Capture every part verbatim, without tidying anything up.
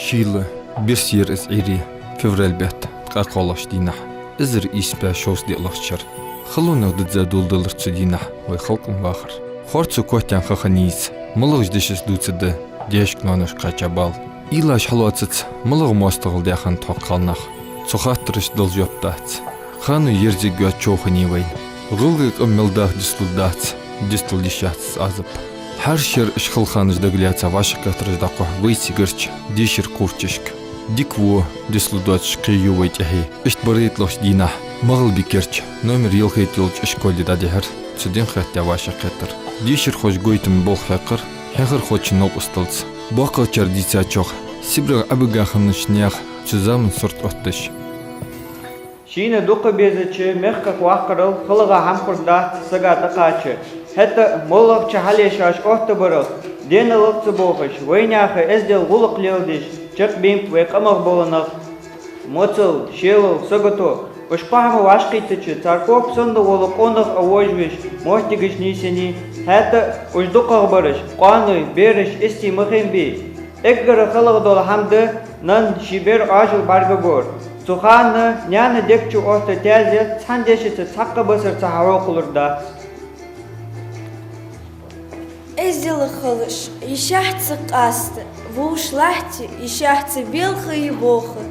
Шийла бирса яр из Ӏуйре, февраль бетта ткъаь кхоалагӀча дийнахьа, эзар ийс бӀаь шовзткъеи диълагӀча шера. Халонех дизза доладелар цу дийнахьа вай халкъа вахар. Хорцо котъяьнна ха хиннай из, малагӀча дешаца дувцаргда даьшка-ноаношка кхаьча бала. Уйлаш хьалоацац, малагӀа моастагӀал даь хиннад тхо кхалнах. Цу хаттарашта дала жоп дац. Ханна ерзаергйоаца чов хиннай вайна. ГӀалгӀай къам мел даха дицлургдац, дицлуш йиш яц из Ӏазап. ХӀара шера уж хала ханаш дагалаьца вӀашагӀкхетараш дӀакхухь вай цигарча дешара кхуврчашка. Дика во, дицлургдоацаш кхы ю вай тӀехье. Иштта барайтлагӀча дийнахьа МагӀалбикерча номер ялхайтта йолча ишколе дӀадихьар цу денна хетта вӀашагӀкхетар. Дешархоша гойтама болх хьекхар хьехархочун новкъосталца. БоккхагӀчар дийцачох, Сибрегӏа Ӏобига хиннача наьха цу заман сурт оттадеш. Шийна дукха безача мехках ваккхарал халагӀа хӀама хургдац сага тӀакхача. ХӀаьта а моллагӀча хьале шоаш оттабарах, денал ца бохаш, вайнаьха эздел гӀулакх леладеш, чакхбаьннаб вай къамах бола нах. Моцал, шелал, сагото, уж кхо хӀама вӀашагӀкхийттача, цар кхоба санна вола къонах а вожавеш, моттигаш нийсъеннай. ХӀаьта а уж дукхагӀбараш, къоаной, бераш истий ма хиннабий. Эггара халагӀа дола хӀама да нанна ший бер Ӏоажал бӀаргагор. Цу хана наьна дег чу отта таьзет цхьан дешаца, цхьаккха басарца хьахьокхалургдац. Эздел хилаш йиш яц къаста, вувш лахьте йиш яц белха е воха.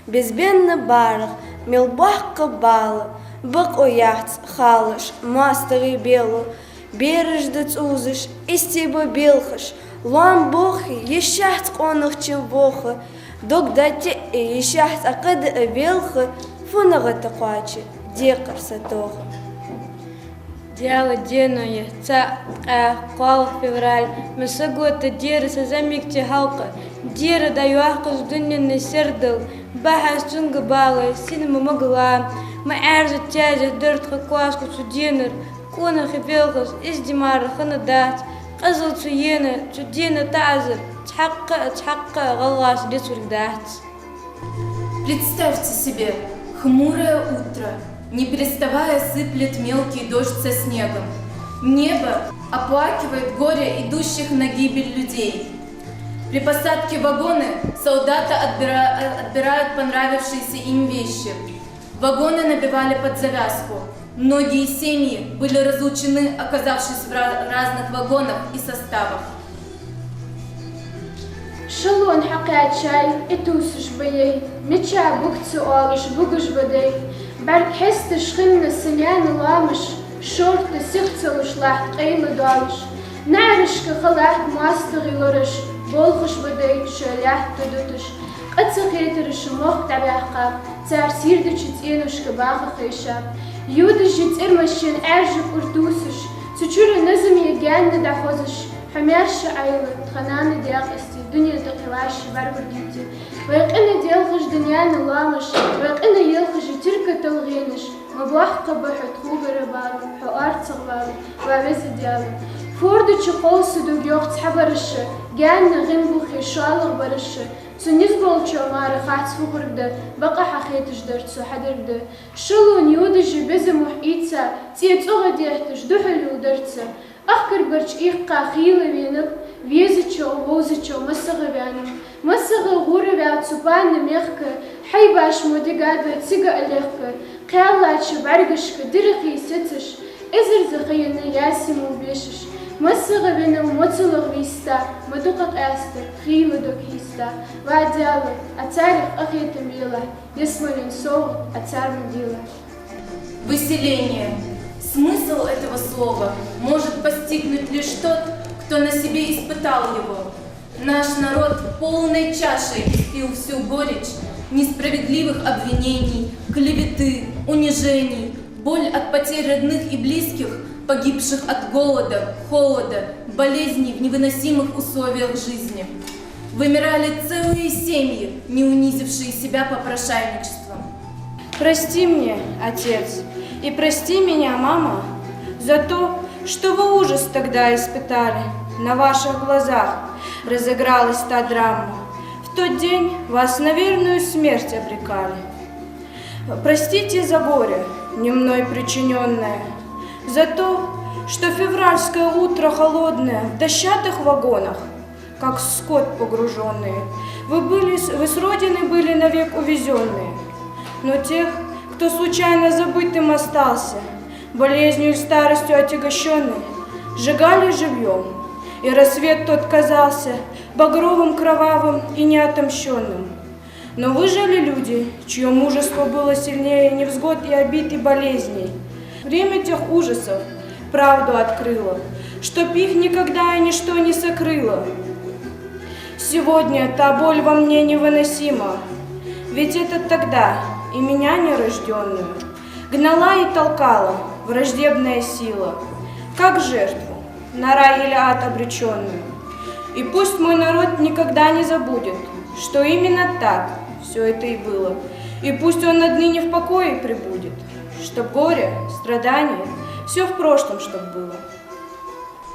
Безбенна барах мел боккха бала, бокъо яц халаш моастагӀий бела. Бераш да цӀувзаш, истий ба белхаш, лоам бохе йиш яц къонахчун воха. Дог дӀатеӀе йиш яц Ӏа кхы а велха, фуннагӀа тӀа кхоаче декхар сатоха. Даьла денна я цаӀ, ткъаь кхоалагӀа февраль, ма сагота дера са зӀамигача халкъа. Дера дӀайоаккхаш дунен сердал, бахьаш цунга бала сина ма могла. Ма Ӏаьржа таьзет дар тха коаска цу денар, къонахий белхаш из ди мара хиннадац. Къизал цу ена, цу дена таӀазар цхьаккха а, цхьаккха а гӀалгӀаша дицлургдац. Представьте себе хмурое утро, не переставая сыплет мелкий дождь со снегом. Небо оплакивает горе идущих на гибель людей. При посадке в вагоны солдаты отбира-, отбирают понравившиеся им вещи. Вагоны набивали под завязку. Многие семьи были разлучены, оказавшись в ра-, разных вагонах и составах. Эшелон хьакхаьчай, Ӏитувсаш ба яй, мича буг ца оалаш бугаш ба дай. БӀарг хьесташ хинна са наьна лоамаш, шортта сиха ца луш латт къайладоалаш. НаӀарашка ха латт моастагӀий лораш, болхаш ба дай шоай лаьтта дуташ. Къа ца хетараш мохк дӀабаьккхаб, цар сийрдача цӀеношка баха хайшаб. Йодаш я цӀермашен Ӏаьржа кӀур тувсаш, цу чура назам я гаьнна дӀахозаш. Хьо маьрша Ӏайла, тха нана декъасте, дунен тӀа кхы вӀаши бӀаргагургйитте. Вай къина делхаш да наьна лоамаш, вай къина елхаш я тирка талгӀенаш. Ма боккха ба хьо тхогара бала, хьо орцагӀвала, ва Веза Даьла. Форда чу кхолса дог йоах цхьабараша, гаьнна гӀин бухе шоллагӀбараша. Цу низ болчоа мара хац фу хургда, бакъахьа хеташ дар цо хьадергда. Эшелон йодаш я беза мухь ийца, цӀе цӀогӀа детташ духьал юлдарца. Ахкарбарча иккха хийла венаб, везачо, вовзачо массагӀа ваьннаб. МассагӀа гӀура ваьв цу панна мехка, хьайбаш мо дигадой цига а лехка. Кхаьллача бӀаргашка дирхи сецаш, эзарза хайна ясиму бешаш. МассагӀа венав моцалах виста, ма дукха къаьстар хийла дог хьиста. Ва Даьла, Ӏа царех къахетам белахь, ялсмален совгӀат Ӏа царна делахь. Выселение. Смысл этого слова может постигнуть лишь тот, кто на себе испытал его. Наш народ полной чашей испил всю горечь несправедливых обвинений, клеветы, унижений, боль от потерь родных и близких, погибших от голода, холода, болезней в невыносимых условиях жизни. Вымирали целые семьи, не унизившие себя попрошайничеством. Прости мне, отец, и прости меня, мама, за то, что вы ужас тогда испытали. На ваших глазах разыгралась та драма. В тот день вас на верную смерть обрекали. Простите за горе, не мной причинённое, за то, что февральское утро холодное в дощатых вагонах как скот погружённые. Вы были с-, вы с родины были навек увезённые. Но тех, кто случайно забытым остался, болезнью или старостью отягощённый, сжигали живьём, и рассвет тот казался багровым, кровавым и неотомщённым. Но выжили люди, чьё мужество было сильнее невзгод и обид и болезней. Время тех ужасов правду открыло, чтоб их никогда и ничто не сокрыло. Сегодня та боль во мне невыносима, ведь это тогда и меня нерождённую гнала и толкала враждебная сила, как жертву на рай или ад обречённую. И пусть мой народ никогда не забудет, что именно так всё это и было, и пусть он отныне в покое пребудет, чтоб горе, страдание, всё в прошлом чтоб было.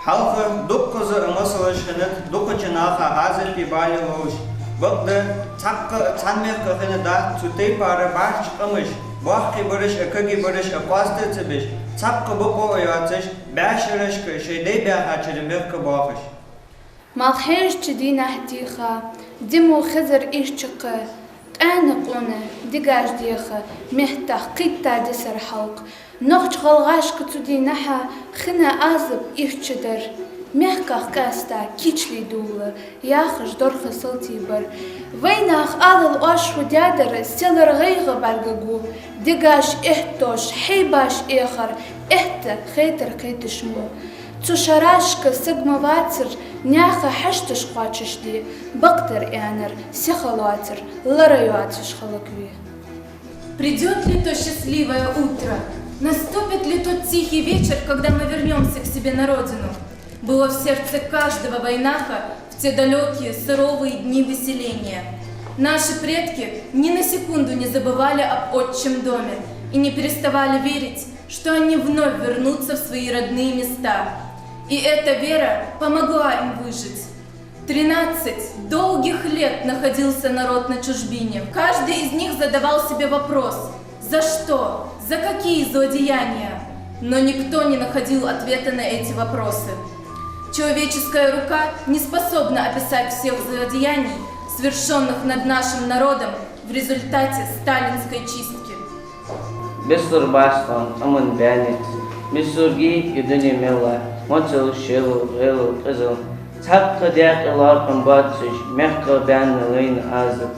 Хьалха дуккхаза а масалаш хиннад дукхача наха Ӏазапи балеи ловш. Бакъда, цхьаккха а цхьан мехка хиннадац цу тайпара бӀарчча къамаш, боккхий бараш а, кагий бараш а къоаста ца беш, цхьаккха бокъо а йоацаш, бӀаьшерашка шоай дай баьхачара мехка боахаш. Малхбузерча дийнахьа дийха, димо хезар ийрча кхы, къаьна къона дегаш деха, меттах кхийтта дисар хьалкх. Нохч-гӀалгӀашка цу дийнахьа хинна Ӏазап ийрча дар, мехках къаьста кийчле дувла, яхаш дорха салтий бар. Вайнаха алал оаш фу даьдар, селар гӀайгӀа бӀаргагу, дегаш эттош, хьайбаш эхар, этта хетар кхеташ мо. Цу шерашка саг ма вацар, наьха хьашташ кхоачашде, бакъдар аьннар сиха лоацар, лара йоацаш хӀалакве. Придёт ли то счастливое утро? Наступит ли тот тихий вечер, когда мы вернёмся к себе на родину? Было в сердце каждого вайнаха в те далёкие суровые дни выселения. Наши предки ни на секунду не забывали об отчем доме и не переставали верить, что они вновь вернутся в свои родные места. И эта вера помогла им выжить. Тринадцать долгих лет находился народ на чужбине. Каждый из них задавал себе вопрос: за что? За какие злодеяния? Но никто не находил ответа на эти вопросы. Человеческая рука не способна описать всех злодеяний, свершённых над нашим народом в результате сталинской чистки. Бесур бац тхона къаман баьннеца, бесургий из дуне мел латт, моцал, шелал, гӀелал, къизал. Цхьаккха даькъе лоархӀам боацаш, мехках баьнна лайна Ӏазап.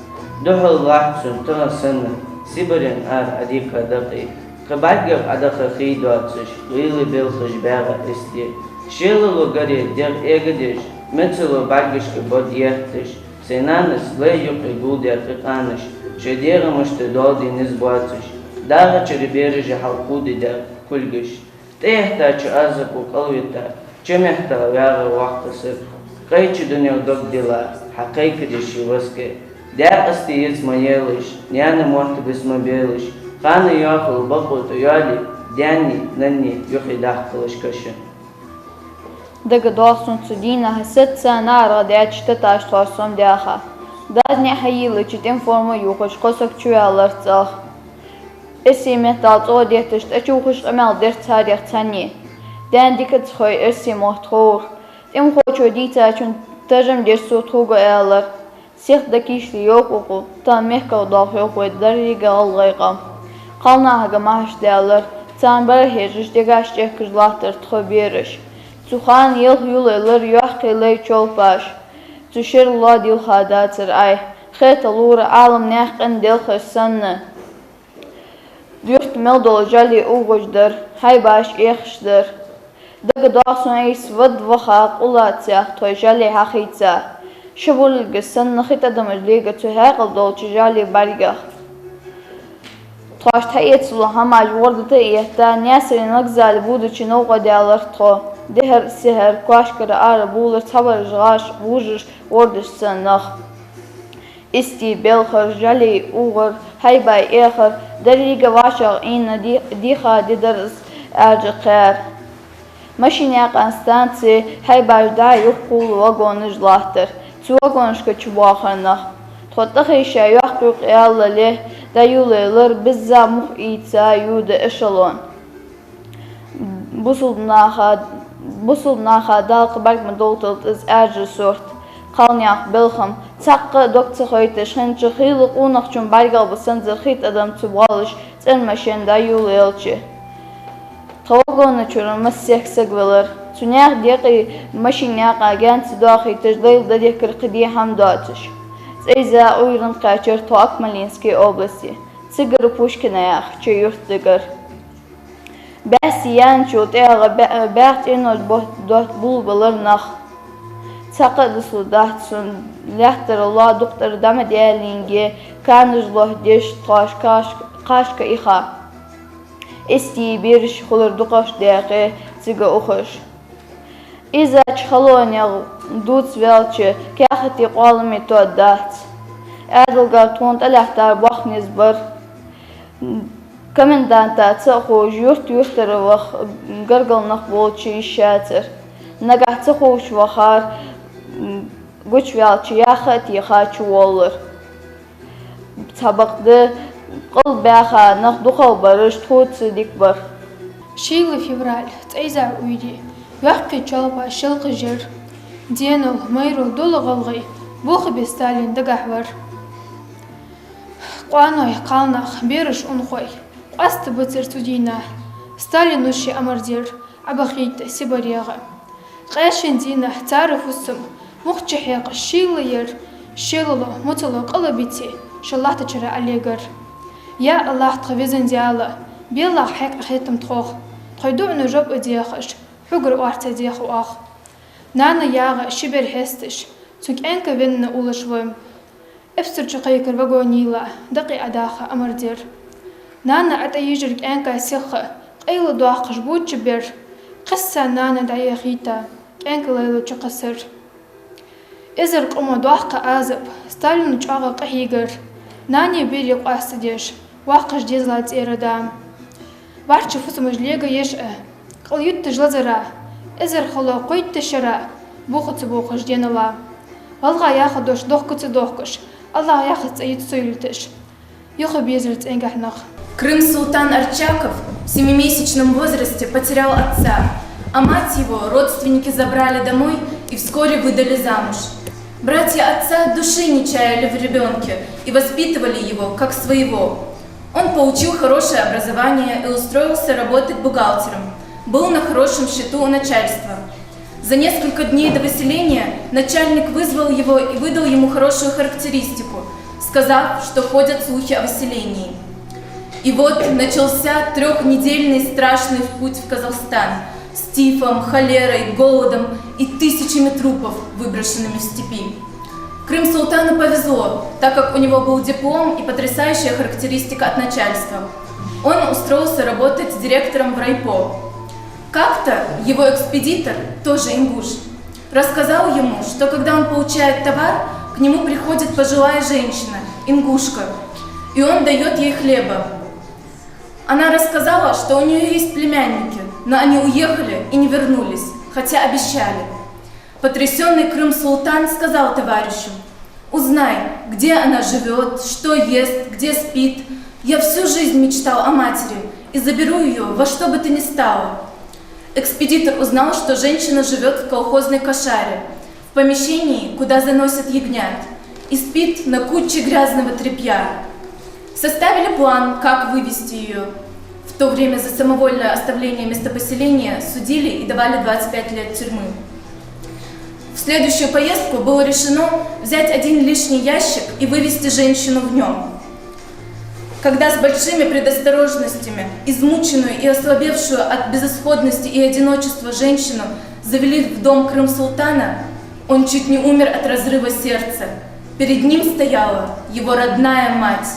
Духьал латт цун тахан санна, Сибрен ара Ӏодийхка дакъий. Кхы бӀаргех Ӏодаха хий доацаш, гӀийла белхаш баьгӀа эсде. Шелало гаре дегӀ эгадеш, мецало бӀаргашка бод етташ, сай нанас лай юкъе гулдаь къе къанаш, шоай дегӀамашта доал де низ боацаш, дагӀачара бераша хьалкхувда дегӀ кулгаш. ТӀехьтта чу Ӏазапо кӀалвита, чу мехка ваьгӀа воккха саг. Къайча дунен дог дилла, хьакхайкадеш ший васкъе. Даькъасте йиц ма елаш, наьна мотт бис ма белаш, ханна йоахал бакъо тӀайоале, даьннеи наннеи юхе дахкалаш каша. ДагадоагӀа сона цу дийнахьа сецца наӀарга даьча таташ тхоаш сомадаьха. Дас ниӀ хьайийлача тӀема форма ювхаш кхо саг чуваьлар цӀагӀа. Эрсий меттала цӀогӀа детташ тӀачувхаш къамаьл дир царех цхьанне. Даьна дикаца хой эрсий мотт ховра. ТӀемахочо дийцачун таржам дир цо, тхога аьлар. Сиха дӀакийчле йоах укхо, тахан мехках доаллаш йоах вай деррига гӀалгӀай къам. Кхалнахага махьаш даьлар, царна бӀарахьежаш, дегаш чӀехкаш латтар тхо бераш. Цу хана елха йолаелар йоккхий лай чолпаш. Цу шера лоа дилха дацар Ӏай. Хеталора Ӏалам наьха къина делхаш санна. Юрта мел дола жӀали угӀаш дар, хьайбаш эхаш дар. ДагадоагӀа сона, из вад ваха къуллацех тхоай жӀали хьахийца. Ши вуллига санна хи тӀадамаш лега цу хьаькъал долча жӀали бӀаргех. Тхоашта хьаэцалу хӀамаш ворда тӀа а этта, Наьсаре вокзале будача новкъа даьлар тхо. Дехьара-сехьара, коашкара ара булар цхьабараш гӀаш, вужаш, вордаш санна нах. Истий белхар, жӀали угӀар, хьайбай эхар, деррига вӀашагӀийна ди-, дийха ди дар из Ӏаьржа кхаьра. Машинаькъан станце хьайбаш дӀа-юха кхувла вагонаш латтар. Цу вагонашка чубоахар нах. Тхо тӀахайша йоккха-юкъ яллалехь, дӀайолаелар бизза мух ийца йода эшелон. Бусалба наха, бусалба наха Дала кхы бӀарг ма довлталда из Ӏаьржа сурт. Кхалнаьха белхам, цхьаккха а дог ца хойташ хиннача хийла къонахчун бӀаргагӀа ба санзар хи тӀадам цу бӀолаш цӀен машен дӀайолаелча. Тха вагона чура массехк саг велар. Цу наьха декъий машин наькъа гаьна ца доахийташ, Даьла дӀадехкар кхы де хӀама доацаш. ЦӀайза Ӏуйранна кхаьчар тхо Акмолински областе. Цигара Пушкино яхача юрта дигар. БӀаьсти яьнначул тӀехьагӀа баь-, бӀаьха цӀенош бот-, дотта булбалар нах. Цхьаккха а дусалдац сона, лаьттара лоа дукха тӀара дӀа ма даьллинге, канаш лохдеш тхоаш кхаш-, кхашка иха. Истий бераш хулар дукхагӀча даькъе цига ухаш. Иззача халонех дувца ваьлча, каьхати къоалами тоадац. Ӏаьдалгара тхона тӀалаьттар боккха низ бар. Коменданта ца а ховш, юрт-юртара ваха гаргара нах болча йиш яцар. Нагахь ца ховш вахар, гучаваьлча яха а теха чуволлар. Цхьабакъда къалбаьха нах дукхагӀбараш тхоца дика бар. Шийла февраль, цӀайза Ӏуйре, йоккхий чоалпа шелкхажар. Денал, майрал дола гӀалгӀай, болх бе Сталин дагахь вар. Къоаной, кхалнах, бераш, унахой къоастабацар цу дийнахьа. Сталина ший амар дир, Ӏобахийта СибарегӀа. Къаьшен дийнахьа цар фусам мухча хьекха шийла яр, шелало, моцало къалабици, шел латтачара Ӏолегар. Я АллахӀ, тха везан Даьла, белахь хьекха хетам тхох, тхоай дуӀана жоп а дехаш, хьогара орца деха оаха. Нана ягӀа ши бер хьесташ, цун кӀаьнк венна улаш ва. Эпсарчу кхайкар вагонийла дакъий Ӏодаха амар дир. Нана ӀотӀайижар кӀаьнка сиха, къайладоаккхаш боча бер. Кхесса нана дӀаяхийта, кӀаьнк лайла чукхессар. Эзар къамо доккха Ӏазап, Сталина чӀоагӀа къахьийгар. Нане берий къоастадеш, воаккхаш дезала цӀера да. Варча фусамаш легаеш а, кӀал ютташ лазара, эзар хало кхойтта шера, боха ца бохаш денала. ГӀалгӀа яха дош дохка ца дохкаш, АллахӀ яхац цӀа йита со юлташ. Юха безар цӀенгахьа нах. Крым-Султан Арчаков в семимесячном возрасте потерял отца, а мать его родственники забрали домой и вскоре выдали замуж. Братья отца души не чаяли в ребёнке и воспитывали его как своего. Он получил хорошее образование и устроился работать бухгалтером. Был на хорошем счету у начальства. За несколько дней до выселения начальник вызвал его и выдал ему хорошую характеристику, сказав, что ходят слухи о выселении. И вот начался трёхнедельный страшный путь в Казахстан с тифом, холерой, голодом и тысячами трупов, выброшенными в степи. Крым-Султану повезло, так как у него был диплом и потрясающая характеристика от начальства. Он устроился работать директором в райпо. Как-то его экспедитор, тоже ингуш, рассказал ему, что когда он получает товар, к нему приходит пожилая женщина, ингушка, и он даёт ей хлеба. Она рассказала, что у неё есть племянники, но они уехали и не вернулись, хотя обещали. Потрясённый Крым-Султан сказал товарищу: «Узнай, где она живёт, что ест, где спит. Я всю жизнь мечтал о матери и заберу её во что бы то ни стало». Экспедитор узнал, что женщина живёт в колхозной кошаре, в помещении, куда заносят ягнят, и спит на куче грязного тряпья. Составили план, как вывести её. В то время за самовольное оставление места поселения судили и давали двадцать пять лет тюрьмы. В следующую поездку было решено взять один лишний ящик и вывести женщину в нём. Когда с большими предосторожностями измученную и ослабевшую от безысходности и одиночества женщину завели в дом Крым-Султана, он чуть не умер от разрыва сердца. Перед ним стояла его родная мать.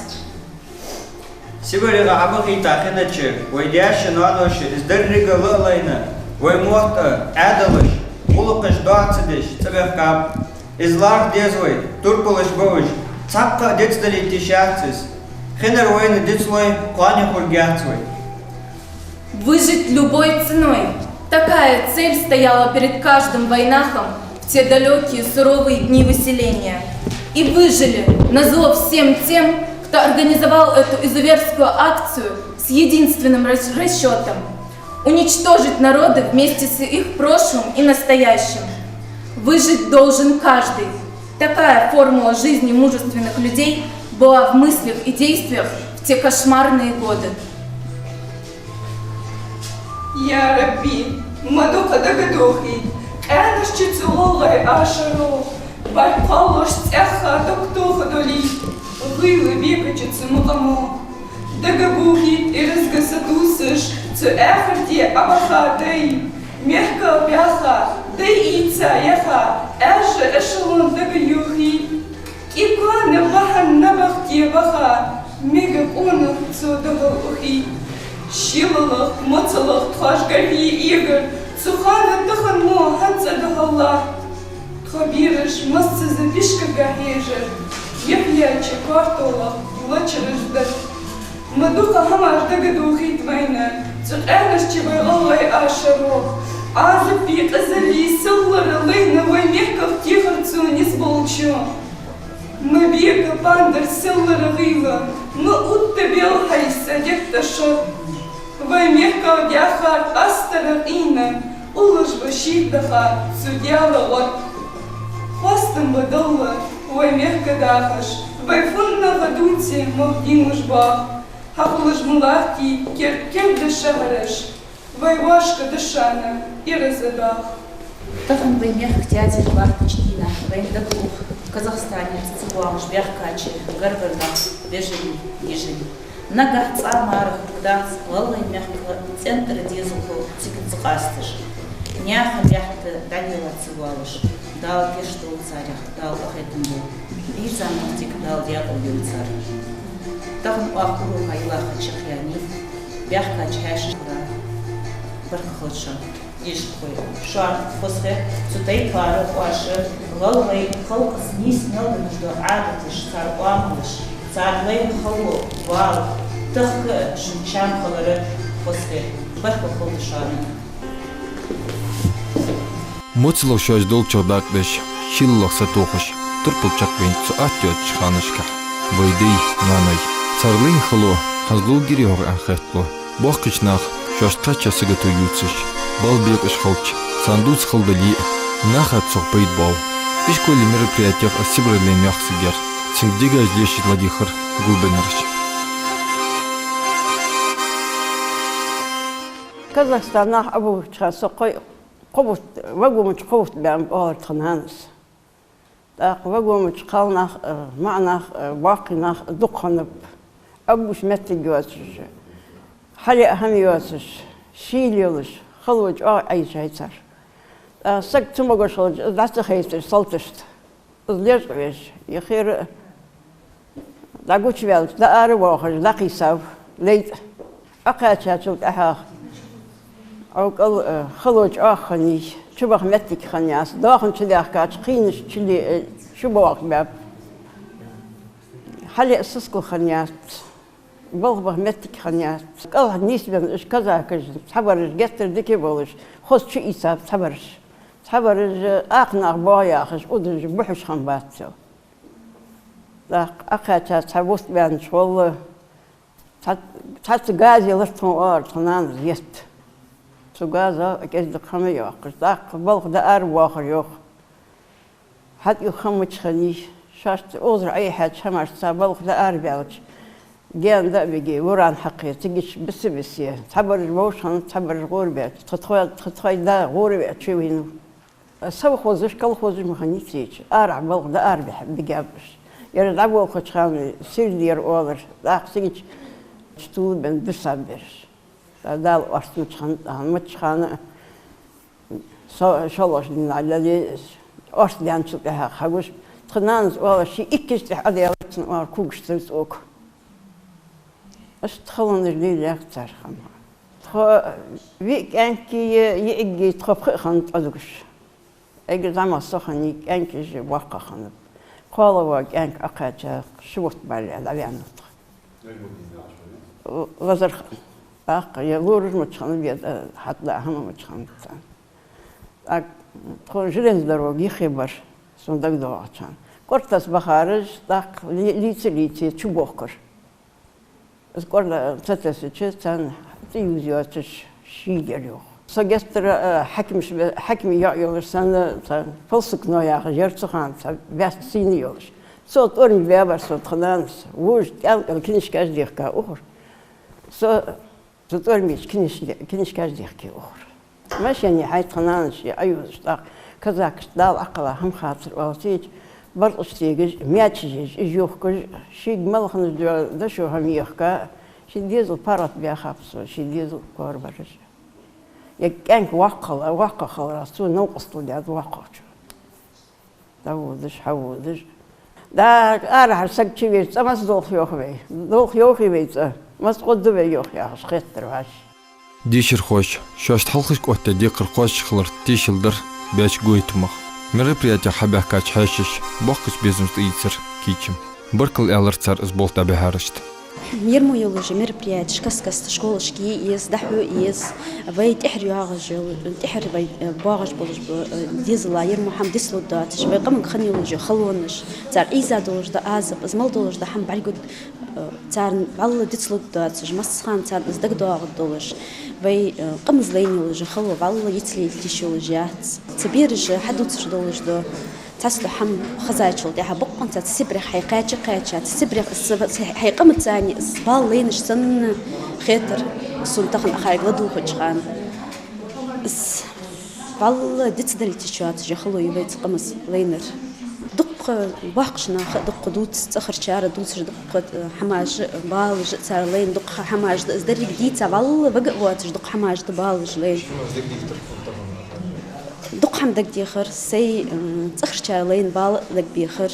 СибарегӀа Ӏобахийта хиннача вай даьша-ноаноша из деррига а лайна, вай мотт а, Ӏаьдалаш, гӀулакхаш доа ца деш цӀабаьхкаб. Из лархӀа деза вай, турпалаш ба уж, цхьаккха а дицдалийта йиш яц из. Хиннар вайна дицлой, кхоане хургьяц вай. Выжить любой ценой. Такая цель стояла перед каждым вайнахом в те далёкие суровые дни выселения. И выжили, назло всем тем, кто организовал эту изуверскую акцию с единственным рас-, расчётом: уничтожить народы вместе с их прошлым и настоящим. Выжить должен каждый. Такая формула жизни мужественных людей была в мыслях и действиях в те кошмарные годы. Я Рабби, ма дукха дагадохийт къаьнача цу гӀалгӀай ашаро, бӀарг кхоллаш цӀаьхха дог тохадолийт гӀийла бекача цу мукъамо. Дагабохийт ираз сатувсаш цу ахарте Ӏобаха дай, мехках баьха дай ийца яха, аьржа эшелон дагайохийт. КӀи кхоана бахьан набахте баха, мега къонах цо дагал ухийт. ШелалахӀ, моцалахӀ тхоаш гаргга эгар, цу хана тахан мо хӀанз а дагӀалахь. Тхо бераш массаза пишкага хьежар, юхьлаьча коартолах лачараш дар. Ма дукха хӀамаш дагадохийт вайна цу къаьнача вай гӀалгӀай ашаро. Ӏазапи къизали, селлара лайна вай мехках техар цо низ болчо. Ма бека пандар селлара гӀийла, ма утта белхьай са детташа. Вай мехках даьхар астара къийна, уллаш ба шийтта даха цу Даьла гӀод. Хоастам ба Далла вай мехка дахаш, вай фуннагӀа дувце мохк дийнуш бах. Хьахулаш ма латтий кер-, керда шахьараш, вай вӀашка дашана ираз доах. Тахан вай мехка театр латтача дийнахьа вайна дагадоагӀа Казахстанера цӀавоагӀаш баьхкача гаргарча наха бежан, йижарий. Нагахьа цкъа а мара хургдац гӀалгӀай мехка цӀен тӀара дезалхо цига ца къасташ. Наьха метта дӀалелаца воаллаш, Дала гешт долда царех, Дала къахетам болба. Дийцамах цига Дала даькъала йойла цар. Тахан оаха урока йилла чакхъяьннай баьхкача хьаьшашкара. Баркал хилда шоана, йижархой. Шоана хоза хет цу тайпара оаша гӀалгӀай халкъаца нийса мел долаш дола Ӏадаташ, цар оамалаш, цар лайна хало, бала, тахка а шун чам хилар хоза хет. Баркал хилда шоана. МоцалахӀ шоаш долчох дакъа деш, шелалахӀ сатохаш, турпал чакхбаьннаб цу атта йоацача ханашка вай дай, нанай. Цар лайна хало хӀанз ловгӀа йий хьогӀ аьнна хеталу. Боккхийча наха шоашта кхаьча сагото ювцаш, бала бекъаш хилча, царна дувца хала дале а, наха цох пайда боал. Ишколе мероприятех аз Сибрелен йоахк сигар, цунга дегаш лешаш ладийгӀар гулбеннараш. Казахстан нах Ӏобувлача хана со кхо-, кхо бутт, вагона чу кхо бутт баьннаб оалар тха нанас. ТӀаккха вагона чу кхалнах а, маӀанах а, боккхий нах а дукха хиннаб. Ӏобувш моттиг йоацаш, хьалъяа хӀама йоацаш, шийла йолаш, хало чӀоагӀа Ӏайшай цар. ТӀаккха саг цамогаш хилча, из дӀа ца хайтар салташта. Из лечкъавеш, яхар а дӀагучаваьлча, дӀаара воахаш, дӀакхийсав лай тӀа. Ӏокхаьчачул тӀехьагӀа, Ӏовкъал, э, хало чӀоагӀа хиннай, чубаха моттиг хиннаяц, доахан чудаьхкача, кхийнаш чуле, э, чубоагӀа баьб. Хьалъяа сискал хиннаяц, балха баха моттиг хиннаяц. КӀалха нийсбенна уж казакаш, цхьабараш геттара дика болаш, хоза чуийцаб цхьабараш. Цхьабараш акха нах боагӀа яхаш, удаш бухьаш хиннабац цо. ТӀаккха Ӏокхаьча цхьа бутт баьннача гӀолла, цхьа-, цхьацца газе латт тхона оалар тха нанас етта. Цу газах кӀезига хӀама йоаккхаш, тӀаккха балха дӀаара воахар йоах. ХӀаьта юха хӀама мича хиннай, шоашта озар Ӏайхьача хӀамашца балха дӀаарабаьлча, гаьна дӀа а бигий, вуран хьакхе, цига чу биса-бисе, цхьабараш вовшахьа, цхьабараш гӀорабаьлча, тха тхо-, тха тхоай да гӀорабаьлча чувийнав. Совхозаш, колхозаш ма хиннай цигача, арахьа балха дӀаарабихьа бигаб уж. Ераш дӀаболхача хана сирдера оалар, тӀаккха цигача чу тувлабенна бисаб ераш. ТӀаккха Дала орц мича хиннад, мича хана а со-, шоллагӀча дийнахьа лелае, орц даьнначул тӀехьагӀа хьагуш, тха нанас оалаш, ший иккаш тӀехьа Ӏодаьлар цунна, оалар, когаш цӀа цӀока. Иштта халонаш лелаяьй цар хӀама. Тхо виъ кӀаьнки, йиӀиги тхо пхиъ хиннад Ӏодугаш. Эггара зӀамагӀа со хиннай, кӀаьнк уж боккха хиннаб. КхоалагӀа кӀаьнк Ӏокхаьча ши бутт баьлча дӀаваьннав тхо. Л-, лазар ха-, тӀаккха е лораш мича хиннаб, е, э, хьатӀадаа хӀама мича хиннаб царна. ТӀаккха тхо железная дорога юхе бар, сона дагадоагӀача хана. КӀортас бахараш, тӀаккха ли-, лийца-лийца чубохкар. Из кӀорда ца тесача, царна цӀи юза йоацаш шийла яр йоах. Со геттара, э, хьакимаш бе-, хьакима йоӀ йолаш санна, цхьа полсукно яхаш яр цу хана, цхьа баьста сийна йолаш. Цо тӀормаш баьбар сона тха нанас, вожаш тӀаьлкъел книжкаш дехка ухар. Со цу тӀормеча книж-, книжкаш дехке ухар. Машене хьай тха нанас ше Ӏоювзаш тӀаккха казакашта Дала Ӏокхелла хӀама хацар оалача, баркъаш тегаш, маьчеш еш, уж йохкаш, шийга мел хиннача дешо хӀама ехка, ший дезал паргӀата баьхаб цо, ший дезал корабараш. Е кӀаьнк воккха хилар, воккха хиларах цо новкъостал даьд воккхачо. ДӀаводаш, хьаводаш. Да, арахьара саг чувеча, цӀа маца долх йоах вай? Долх йоахий вай цӀа? Маца гӀоргда вай йоах, яхаш хеттар вӀаши. Дешархоша шоашта хьалхашка оттадаь декхар кхоачаш хилар тешал дар баьча гойтамах. Мероприятех хьабаьхкача хьаьшаша боккхача безамца тӀаийцар кийчам. Баркал аьлар цар из болх дӀабихьарашта. Ер мо йолаш мероприятеш каст-каста школашка е еза, дӀахьо еза. Вай тӀехьара йоагӀаш йола, тӀехьара вай, э, боагӀаш болаш ба, э, дезала ер мо хӀама дицлургдоацаш, вай къамага хинна йолаш йола халонаш, цар Ӏийза долаш да Ӏазап, из мел долаш да хӀама бӀаргагу, э, царна вӀалла дицлургдоацаш, массахана царна из дагадоагӀаргдолаш. Вай, э, къамаца лайна йолаш йола хало вӀалла йицлуш йолаш яц. Цу бераша хьадувцаш долаш да. Цхьацца хӀама хезачул тӀехьагӀа бокъонца цу Сибрех хьай кхаьча-кхаьча, цу Сибрех из са-, са-, хьай къамаца цани из бала лайнаш санна хетар сона тахан ахарг ладувгӀача хана. Из вӀалла дицдалийта йиш йоацаш йола хало я вай цу къамаца лайнар. Дуккха боккхача наха а дуккха дувц, цӀагӀарчар а дувцаш, дуккха, э, хӀамаш а, балаш а цар лайна, дуккха хӀамаш да, из деррига дийца вӀалла вага а воацаш, дуккха хӀамаш да балаш лайна. Дукха хӀама дагадехар, сай, м, цӀагӀарчар лайна бала а дагабехар.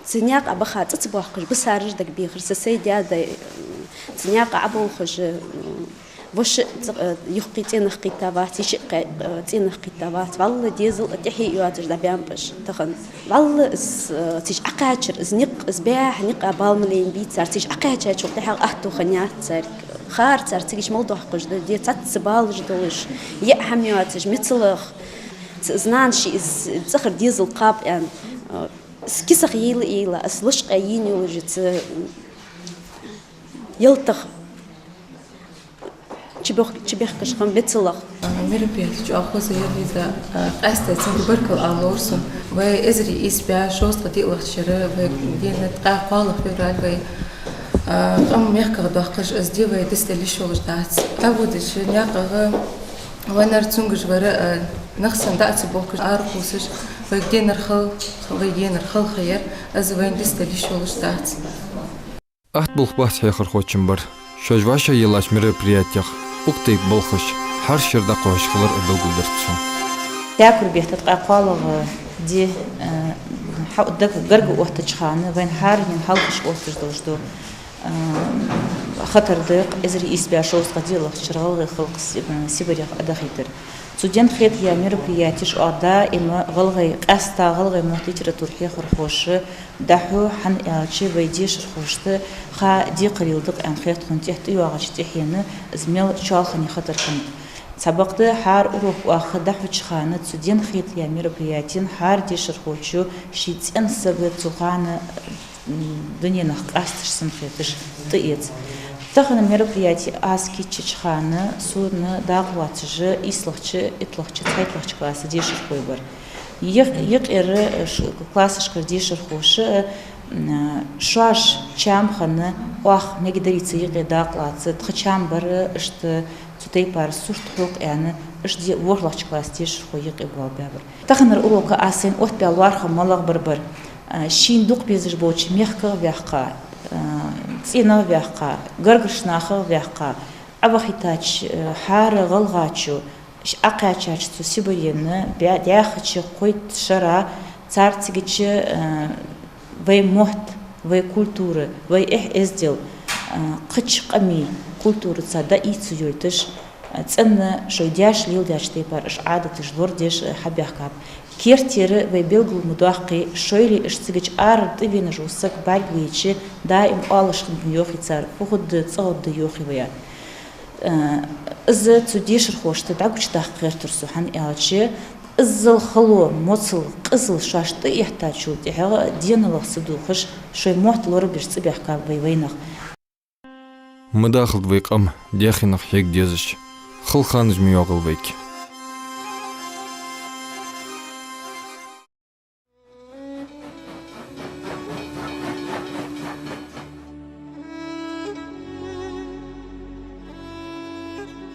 Цу наькъа баха цӀа ца боаккхаш бисараш дагабехар. Са сай даь-даь, м, цу наькъа Ӏоболхаш, м, воша а цӀа-, э, юхкъе цӀенах кхийтта вац, йиша а кхе-, э, цӀенах кхийтта вац. ВӀалла дезал а тӀехье а йоацаш дӀабаьннаб уж тахан. ВӀалла из, э, цига Ӏокхаьчар, из никъ, из баьха никъа бала ма лайнабий цар. Цига Ӏокхаьчачул тӀехьагӀа аьттув хиннаяц царга. Хар цар цига мел доаккхаш да, де цхьацца балаш долаш, яа хӀама йоацаш, мецалах. Ц-, из нана ший из цӀагӀара дезал кхаба аьнна, э, из кисах йийла-йийла, из лочкъаяь йолаш я цу, м, ялтах чубех-, чубехкаш хинна мецалах. Мероприяти чӀоагӀа хоза яр из, а, къаьстта цунга баркал ала ловр сона. Вай эзар ийс бӀаь шовзткъа диълагӀча шера вай денна ткъаь кхоалагӀа февраль вай, а, къам мехках доаккхаш, из ди вай дицдала йиш йолаш дац. ДӀаводача наькъагӀа вайнар цунгаш вар, а, нах санна дӀа ца бохкаш, ара кхувсаш, вайга денар хала, вай денар хала ха яр, из вайна дицдала йиш йолаш дац. Атта болх бац хьехархочун бар шоаш вӀашагӀъеллача мероприятех, укх тайпа балхаш хӀара шера дӀакхоачаш хилар а белгалдир цо. Текур бетта ткъаь кхоалагӀа ди, э, хьа-, даг гарга оттача хана вайна хӀаранена хьалхашка отташ долаш да, э, хатар да эзар ийс бӀаь шовзткъа диълагӀча шера гӀалгӀай халкъ Си-, э, Сибрех Ӏодахийтар. Цу денна хетаяь мероприятеш оаха даим гӀалгӀай, къаьстта гӀалгӀай мотт, литература хьехархоша дӀахьу, хӀана аьлча вай дешархошта ха декхарийла да-кх аьнна хет тхона тӀехьа тӀайоагӀача тӀехьенна, из мел чоалхане хатар хиннад. Цхьабакъда хӀара урок оаха дӀахьоча хана цу денна хетаяь мероприятена хӀара дешархочо ший цӀен саг цу хана, м, дуненах къасташ санна хеташ тӀаэц. Тахан мероприяти аз кийчъяьча хана сона дакъа лоацаш ийслагӀча, итталагӀча, цхьайтталагӀча класса дешархой бар. Юкъ-, юкъера, э, ш-, классашкара дешархоша, э, м, шоаш чам хинна, оаха мегаргдарий цу юкъе дакъа лаца, тха чам бар, э, иштта цу тайпара сурт хьокха аьнна, иштта де-, ворхӀлагӀча класса дешархой юкъе боалабаьбар. Таханара урока аз сайна оттабаь лоархӀам малагӀа бар бар, э, шийна дукха безаш болча мехках а ваьккха, э, цӀенах а ваьккха, гаргарча нахах а ваьккха, Ӏовахийтача, э, хӀара гӀалгӀачо, ш-, Ӏокхаьчача цу Сибрена баь-, даьхача кхойтта шера цар цигача, э, вай мотт, вай культура, вай эхь-эздел, э, кхыча къамий культураца дӀаийца йойташ, э, цӀена шоай даьша леладаьча тайпара уж Ӏадаташ лорадеш, э, хьабаьхкаб. Кертера вай белгал ма доаккхий, шоайла уж цигача арара тӀавена вола саг бӀаргавайча, даим оалаш хиннаб йоахий цар, фу хургда, цӀагӀа хургда йоахий вай. Э, из цу дешархошта дӀагучадаккха гӀертар со, хӀана аьлча, иззал хало, моцал, къизал шоашта тӀаэттачул тӀехьагӀа денал ца дувгӀаш, шоай мотт лорабеш цӀабаьхкаб вай вайнах. Ма дахалда вай къам даьхенах хьега дезаш. Хала ханаш ма йоагӀалва вайга.